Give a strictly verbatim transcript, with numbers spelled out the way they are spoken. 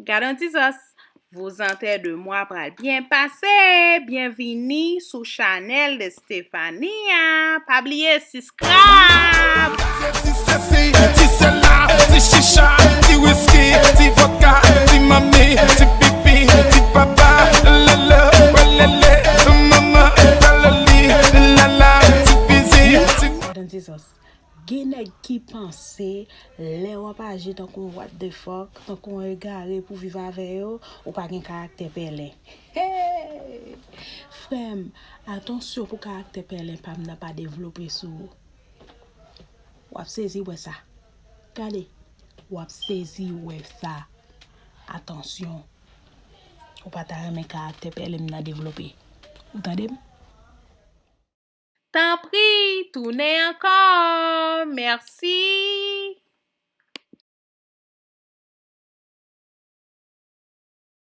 Gadon Dizos, vous entendez de moi pral byen pase. Byenvini sou chanèl de Stefania. Pa bliye subscribe. Ti sesi, ti sela, ti chicha, ti wiski, ti vodka, ti manmi, ti pipi, ti papa, lele, lele, manman, valeli, lala, ti pizi, ti Gadon Dizos. Gen nèg ki panse lè w ap aji tankou yon what the fuck, tankou yon egare pou viv avè yo, ou pa gen karaktè pèlen. Hey! Frè m, atansyon pou karaktè pèlen pa m nan pa devlope sou ou. W ap sezi wè sa. Gade, w ap sezi wè sa. Atansyon. Ou pa ta renmen karaktè pèlen m nan devlope. Ou tande m? Tanpri, tounen ankò. Mèsi.